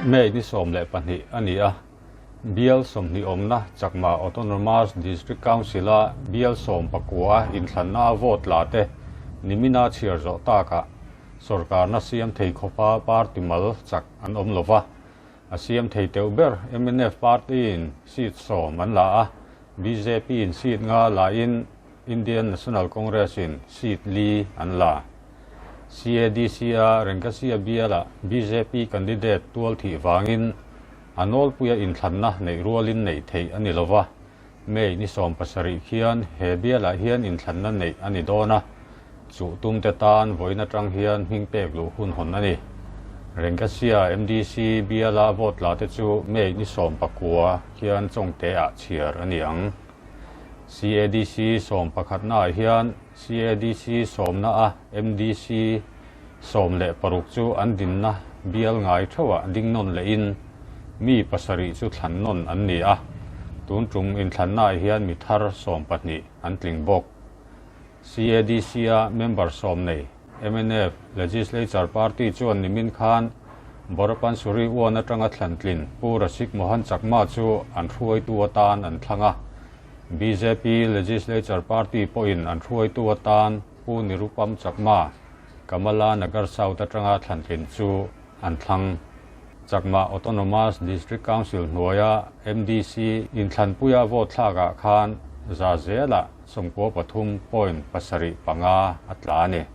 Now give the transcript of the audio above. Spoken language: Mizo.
May ni 12 a ni a, bial 20 awmna Chakma Autonomous District Council-a bial 19 inthlanna a vote la te nimina chhiar zawh takah sorkarna siam thei khawpa party mal chak an awm lo va. A siam thei teuh ber mnf party-in seat 10 an la a, BJP-in seat 5 lain Indian National Congress-in seat 4 an la. CADC-a Rengkasia biala BJP candidate tual thih vangin a nawlpuia inthlanna neih rualin neih theih a ni lo va. May ni 17 khian he bialah hian inthlanna neih a ni dawn a, chu tumte tan vawiin atang hian hming pek luh hun hawn a ni. Rengkasia MDC biala vote la te chu May ni 19 khian Chawngte-ah chhiar a ni ang. CADC 11-naah hian CADC sawmna a MDC 16 chu an dinna bial ngai theuhah ding nawn lehin mi 7 chu thlan nawn an ni a, tun tum inthlannaah hian mi thar 12 an tling bawk. CADC-a member 10 nei MNF Legislature Party chuan nimin khan Borapansuri uan atanga thlan tlin Pu Rasik Mohan Chakma chu an hruaitu atan an thlang a. BJP Legislature Party pawhin an hruaitu atan Pu Nirupam Chakma, Kamala Nagar South atanga thlan tlin chu an thlang. Chakma Autonomous District Council hnuaia MDC inthlanpuia vote thlakah khan za zela 93.75 a tla a ni.